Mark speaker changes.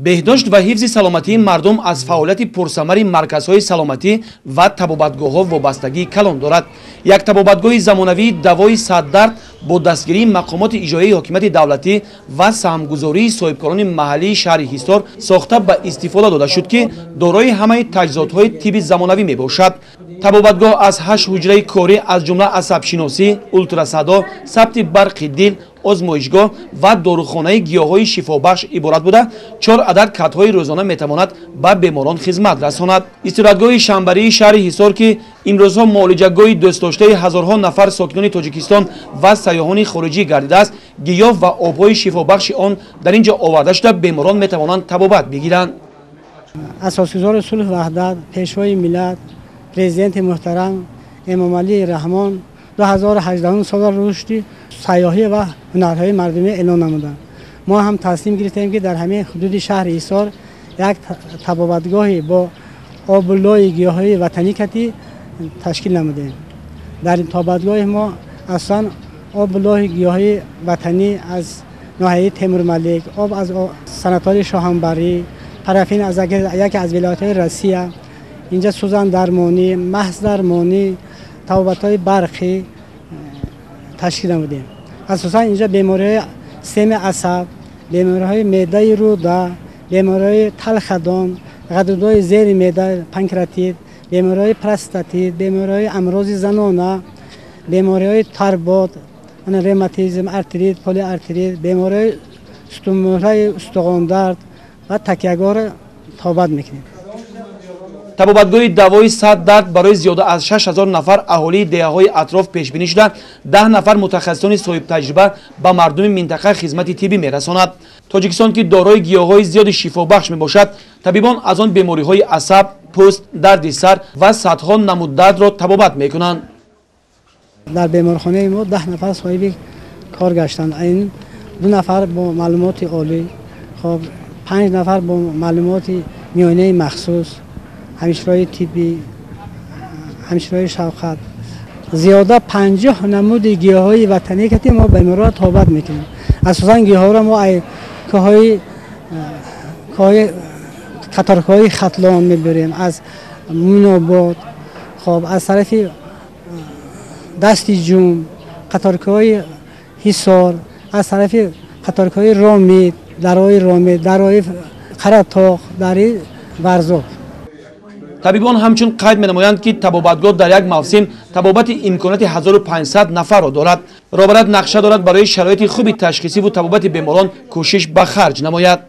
Speaker 1: Беҳдошт ва ҳифзи саломатии мардум аз фаъолияти пурсамари марказҳои саломатӣ ва табобатгоҳҳо вобастагии калон дорад. Як табобатгоҳи замонавии давои саддард бо дастгирии мақомоти иҷроияи ҳокимияти давлатӣ ва саҳмгузории соҳибкорони маҳаллии шаҳри Ҳисор сохта ба истифода дода шуд, ки дорои ҳамаи таҷҳизотҳои тибби замонавӣ мебошад. Табобатгоҳ аз 8 ҳуҷраи корӣ, аз ҷумла асабшиносӣ, ултрасадо, сабти барқи дил, озмоишгоҳ ва дорухонаи гиёҳҳои шифобахш иборат буда, 4 адад катҳои рӯзона метавонад ба беморон хизмат расонад. Истироҳатгоҳи шанбарии шаҳри Ҳисор, ки имрӯзҳо муолиҷагоҳи дӯстдоштаи ҳазорҳо нафар сокинони Тоҷикистон ва сайёҳони хориҷӣ гардидааст, гиёҳ ва обҳои шифобахши он дар ин ҷо оварда шуда, беморон метавонанд табобат бигиранд.
Speaker 2: Асосгузори сулҳ ваҳдат, пешвои миллат, президенти муҳтарам Эмомалӣ Раҳмон 2018 сола рушди сайёҳӣ ва ҳунарҳои мардумӣ эълон намуданд. Мо ҳам таслим гирифтем, ки дар ҳамин ҳудуди шаҳри Ҳисор як табобатгоҳе бо обу лои гиёҳҳои ватанӣ катӣ ташкил намудем. Дар ин табобатгоҳи мо асосан обу лои гиёҳҳои ватанӣ аз ноҳияи Темурмалик, об аз санатории Шоҳанбарӣ, парафин аз яке аз вилоятҳои Россия, инҷа сӯзандармонӣ, маҳздармонӣ, табобатҳои барқӣ ташкил намудем. Асосан инҷа бемориҳои системаи асаб, бемориҳои меъдаи рӯда, бемориҳои талхадон, ғадудҳои зери меъда, панкреатит, бемориҳои простатит, бемориҳои амрози занона, бемориҳои тарбот, ревматизм, артрит, полиартрит, бемориҳои сутунмӯҳраи устухондард ва такягоҳро табобат мекунем.
Speaker 1: Табобатгоҳи давои сад дард барои зиёда аз 6000 нафар аҳолии деҳаҳои атроф пешбинӣ шуда, 10 нафар мутахассисони соҳибтаҷриба ба мардуми минтақа хизмати тиббӣ мерасонад. Тоҷикистон, ки дорои гиёҳҳои зиёди шифобахш мебошад, табибон аз он бемориҳои асаб, пӯст, дарди сар ва садҳо намуд дардро табобат мекунанд.
Speaker 2: Дар беморхонаи мо 10 нафар соҳиби кор гаштанд. Ин 2 нафар бо маълумоти олӣ, хоб 5 нафар бо маълумоти миёнаи махсус, ҳамширои тиббӣ, ҳамширои шавқат. Зиёда 50 намуди гиёҳҳои ватанӣ ки мо беморро табобат мекунем. Асосан гиёҳҳоро мо кӯҳҳои қаторкӯҳҳои Хатлон мебарем, аз Мунобод, хоб аз тарафи Дасти Ҷум, қаторкӯҳҳои Ҳисор, аз тарафи қаторкӯҳҳои Ромид, дарои Ромид, дарои Қаратоқ, дари Варзоб.
Speaker 1: Табибон ҳамчун қайд менамоянд, ки табобатгоҳ дар як мавсим табобати имконияти 1500 нафарро дорад. Роҳбарат нақша дорад барои шароити хуби ташхисиву табобати беморон кӯшиш ба харҷ намояд.